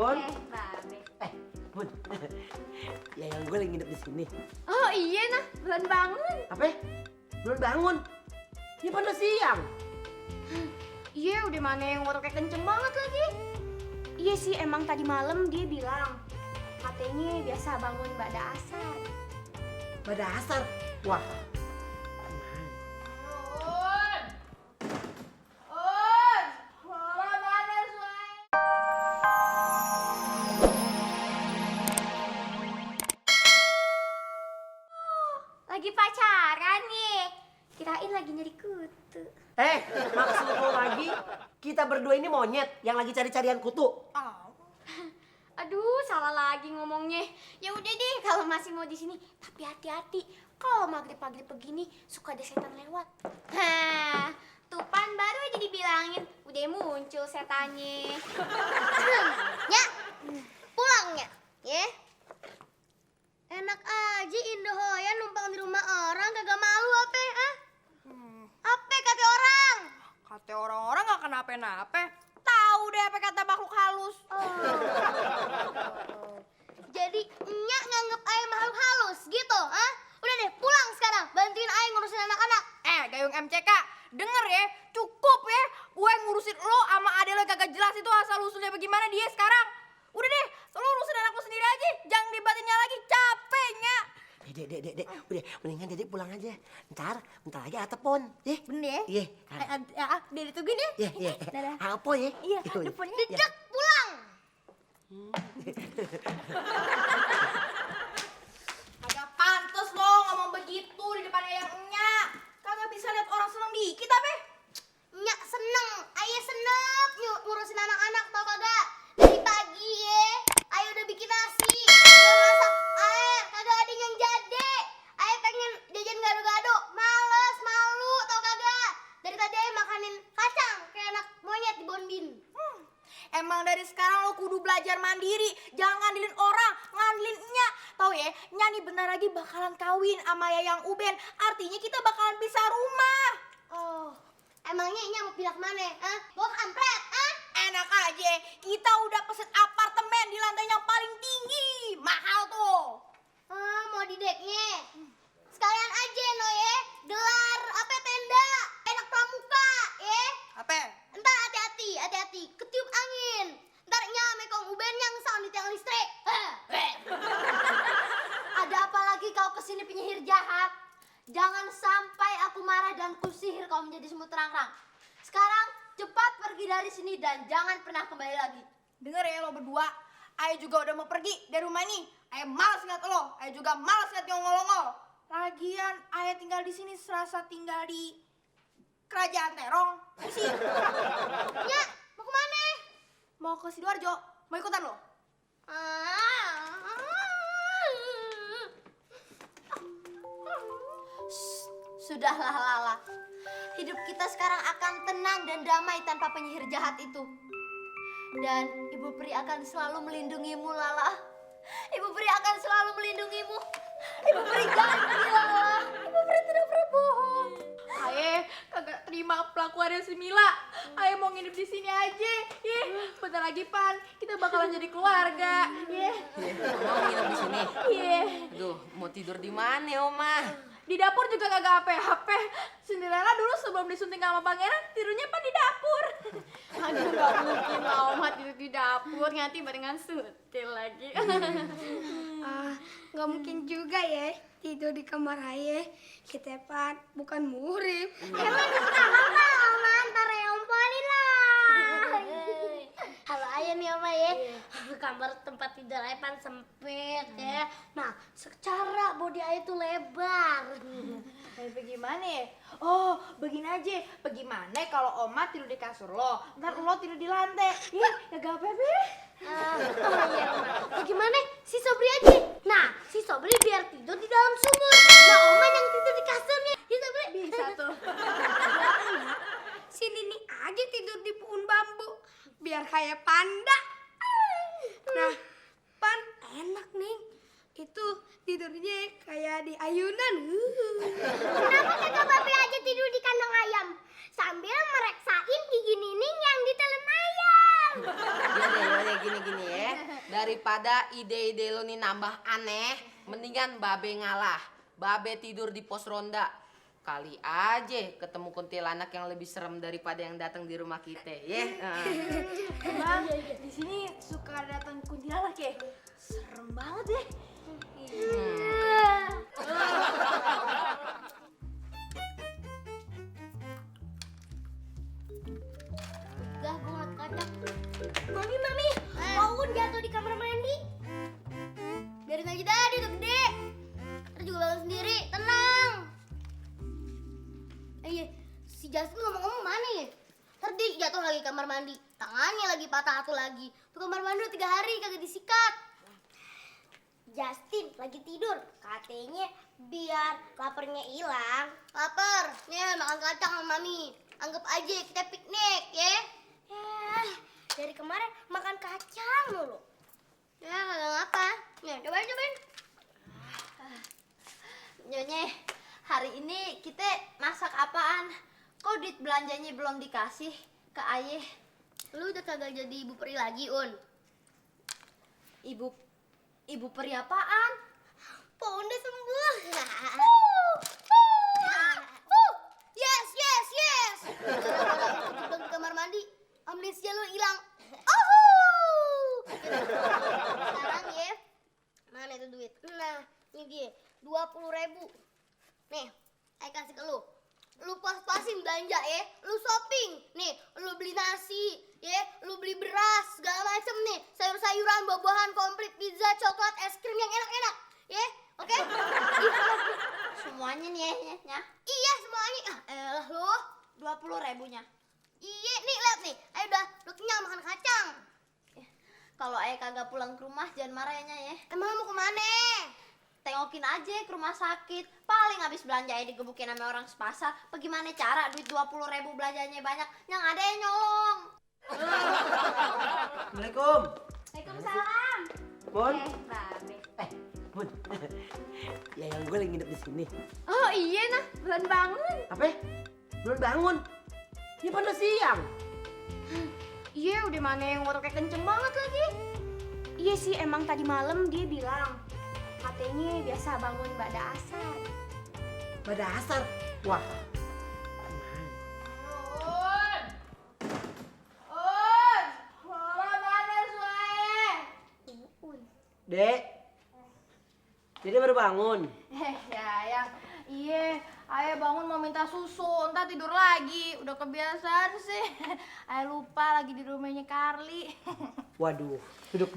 Bun. Babe. Bun. Ya yang gue lagi nginep di sini. Oh iya nah, belum bangun. Apa? Belum bangun. Ini kan udah siang. Iya, udah mana yang ngoroknya kenceng banget lagi. Iya sih, emang tadi malam dia bilang katanya biasa bangun pada asar. Pada asar. Wah. Lagi pacaran nih. Kirain lagi nyari kutu. Maksud lo lagi kita berdua ini monyet yang lagi cari-carian kutu. Aduh, salah lagi ngomongnya. Ya udah deh, kalau masih mau di sini, tapi hati-hati. Kalau maghrib-maghrib begini suka ada setan lewat. Tupan baru aja dibilangin, udah muncul setannya. Nya, pulangnya, ya. Enak aja Indohoyan numpang di rumah orang kagak malu apa, ah? Apa kata orang? Kata orang-orang gak kenapa-napa. Tahu deh apa kata makhluk halus. Jadi Nyak nganggep ayah makhluk halus gitu, ah? Udah deh, pulang sekarang, bantuin ayah ngurusin anak-anak. Gayung MCK, denger ya, cukup ya. Gue ngurusin lo sama adek lo kagak jelas itu asal-usulnya bagaimana dia sekarang. Udah deh, lo urusin anak lo sendiri aja. Jangan dibatinnya lagi, capeknya. Dek, udah mendingan Dedek pulang aja. Bentar lagi atepon, ya. Bener Iya. Dia ditungguin ya. Iya. Dadah. Apa ya? Iya, depannya. Dedek pulang. Kagak pantes lo ngomong begitu di depan yang Nyak. Kagak bisa lihat orang seneng dikit apa? Nyak seneng, ayah seneng ngurusin anak-anak tau kagak? Dari pagi ya, ayah udah bikin nasi, udah masak air, kagak ada yang jadi. Ayah pengen jajan gado-gado, males, malu tau kagak? Dari tadi ayah makanin kacang kayak anak monyet di Bonbin. Emang dari sekarang lo kudu belajar mandiri. Jangan ngandelin orang, ngandelin Nyak. Tahu ya, Nyak nih bentar lagi bakalan kawin sama Yayang Uben. Artinya kita bakalan pisah rumah. Oh, emangnya Nyak mau pindah kemana? Ah, mau ke Ampret? Ah? Enak aja, kita udah pesen apartemen di lantai yang paling tinggi. Mahal tuh. Oh, mau di deknya. Sekalian aja no ya, gelar apa tenda, enak pramuka, ya. Apa? Entar hati-hati, ketiup angin. Ntar nyame kong uben yang sound di tiang listrik. Ada apa lagi kau kesini penyihir jahat? Jangan sampai aku marah dan kusihir kau menjadi semut terang-terang. Sekarang cepat pergi dari sini dan jangan pernah kembali lagi. Dengar ya lo berdua, Ayah juga udah mau pergi dari rumah ini. Ayah malas ngeliat lo, Ayah juga malas ngeliat nyongol-ngolol. Lagian Ayah tinggal di sini serasa tinggal di kerajaan terong. Sih. Nyak, mau kemana? Mau ke Sidoarjo, mau ikutan lo? Sudahlah Lala. Hidup kita sekarang akan tenang dan damai tanpa penyihir jahat itu. Dan Ibu Peri akan selalu melindungimu Lala. Ibu Peri akan selalu melindungimu. Ibu Peri janji Lala. Ibu Peri tidak pernah bohong. Ayah kagak terima pelakuannya si Mila. Ayah mau nginep di sini aja. Bentar lagi Pan, kita bakalan jadi keluarga. Mau nginep di sini. Aduh, mau tidur di mana, Oma? Di dapur juga kagak apa-apa. Cinderella dulu sebelum disunting sama pangeran tidurnya Pan di dapur. Aduh, gak mungkin lah Oma tidur di dapur, nanti barengan sutil lagi. Nggak mungkin juga ya tidur di kamar ayah. Kita pan bukan muhrim. Emang apa Oma? Ntar ya ompolin lah. Halo ayah nih Oma ya. Kamar tempat tidur ayah pan sempit ya. Nah, secara body ayah tuh lebar. Kayak bagaimana ya? Oh, begini aja. Bagaimana kalau Oma tidur di kasur lo, ntar lo tidur di lantai. Kagak apa-apa. Oh iya Oma. Gimana? Si Sobri aja. Nah, si Sobri biar tidur di dalam sumur. Nah, Oma yang tidur di kasurnya. Ya Sobri. Bisa tuh. Si Nini aja tidur di pohon bambu biar kayak panda. Nah, pan enak nih. Itu tidurnya kayak di ayunan. Kenapa kagak Babe aja tidur di kandang ayam? Sambil mereksain gigi Nining yang ditelan ayam. Yaudah, gini ya. Daripada ide-ide lo nih nambah aneh, mendingan Babe ngalah. Babe tidur di pos ronda. Kali aja ketemu kuntilanak yang lebih serem daripada yang datang di rumah kita, ya. Bang, di sini suka datang kuntilanak ya? Serem banget ya. Udah, gue ngeliat kaca. Mami, Paun jatuh di kamar mandi. Biarin aja dah, dia udah gede. Ntar juga bangun sendiri, tenang. Iya, si Justin ngomong-ngomong mana ya? Ntar dia jatuh lagi kamar mandi. Tangannya lagi patah satu lagi. Tuh kamar mandi udah 3 hari kagak disikat. Justin lagi tidur. Katanya biar laparnya hilang. Lapar, nih makan kacang sama Mami. Anggap aja kita piknik, ya. Dari kemarin makan kacang mulu. Ya, kagak ngapa. Ya, cobain. Nyonya, hari ini kita masak apaan? Kok duit belanjanya belum dikasih ke ayah? Lu udah kagak jadi ibu peri lagi, Un. Ibu peri apaan? Po udah sembuh. Yes. Gara-gara di kamar mandi, amnesia lu hilang. Sekarang ya, mana itu duit? Nah, ini dia, 20.000. Nih, saya kasih ke lu. Lu pas-pasin belanja ya, lu shopping. Nih, lu beli nasi, ya, lu beli beras, segala macem nih. Sayur-sayuran, buah-buahan, komplit, pizza, coklat, es krim yang enak-enak. Ya, oke? Semuanya nih ya. Iya, semuanya. Elah lu. 20.000-nya. Iya, nih lihat nih. Ayo udah, lu kenyang makan kacang. Kalau ayah kagak pulang ke rumah jangan marah ya, Nya, ya. Emang lu mau kemana? Tengokin aja ke rumah sakit. Paling habis belanja ya digebukin sama orang sepasar. Bagaimana cara duit 20.000 belanjanya banyak, yang ada yang nyolong. Assalamualaikum. Waalaikumsalam. Bun. Babe. Bun. Ya yang gue lagi nginep di sini. Oh iya nah, belum bangun. Apa? Belum bangun. Ini pada siang. Iya, udah mana yang ngoroknya kenceng banget lagi. Iya sih, emang tadi malam dia bilang katanya biasa bangun pada asar. Pada asar. Wah. Mana suaya? Dek. Jadi baru bangun. Sayang, iya, ayah bangun mau minta susu, ntar tidur lagi. Udah kebiasaan sih. Ayah lupa lagi di rumahnya Carly. Waduh, duduk.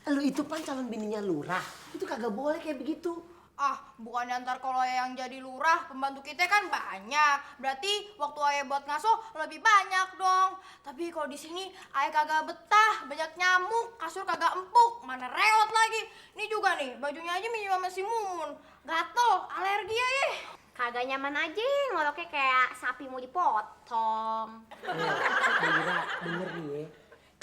Lu itu kan calon bininya lurah. Itu kagak boleh kayak begitu. Ah, bukannya ntar kalau ayah yang jadi lurah, pembantu kita kan banyak. Berarti waktu ayah buat ngasuh lebih banyak dong. Tapi kalau di sini ayah kagak betah, banyak nyamuk, kasur kagak empuk, mana reot lagi. Ini juga nih, bajunya aja minjem sama si Mumun. Gatel, alergi ya. Kagak nyaman aja, ngoroknya kayak sapi mau dipotong. Lurah, denger nih ya.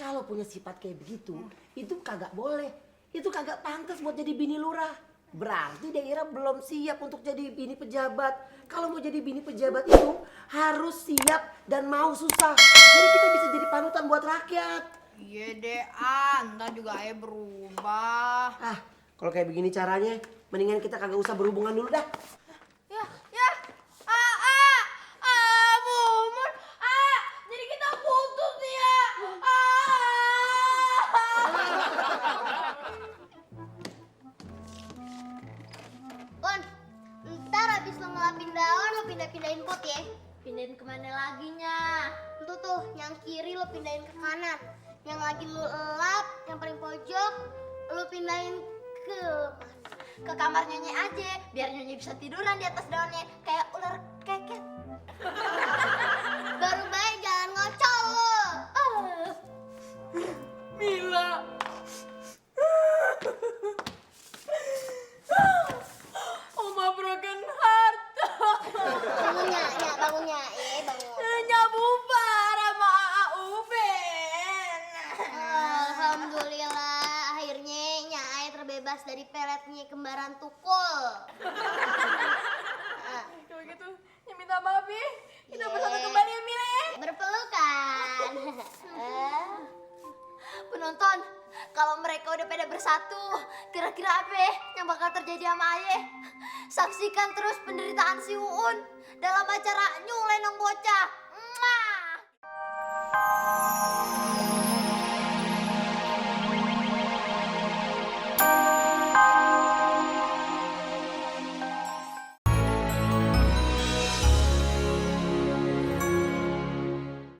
Kalau punya sifat kayak begitu, itu kagak boleh. Itu kagak pantas buat jadi bini lurah. Berarti daerah belum siap untuk jadi bini pejabat. Kalau mau jadi bini pejabat itu harus siap dan mau susah. Jadi kita bisa jadi panutan buat rakyat. Iya deh, ntar juga ayah berubah. Ah, kalau kayak begini caranya, mendingan kita kagak usah berhubungan dulu dah. Ya, Mumun, jadi kita putus nih ya. Un, ntar abis lo ngelapin daun, lo pindah-pindahin pot ya. Pindahin kemana lagi, Nya? Tuh, yang kiri lo pindahin ke kanan. Yang lagi lo elap, yang paling pojok, lo pindahin ke Ke kamar Nyonya aja, biar Nyonya bisa tiduran di atas daunnya kayak ular keket. baru baik, jangan ngocol lo. Mila. Oma broken heart. Bangunnya, bangun. Nya bubar sama Uben. Alhamdulillah, akhirnya Nyai terbebas dari peletnya kembaran Tukul. Kalau gitu, ya minta maaf ya. Kita bersatu kembali ya Mila ya. Berpelukan. udah pada bersatu. Kira-kira apa yang bakal terjadi sama ayah? Saksikan terus penderitaan si Uun dalam acara Nyulenong Bocah.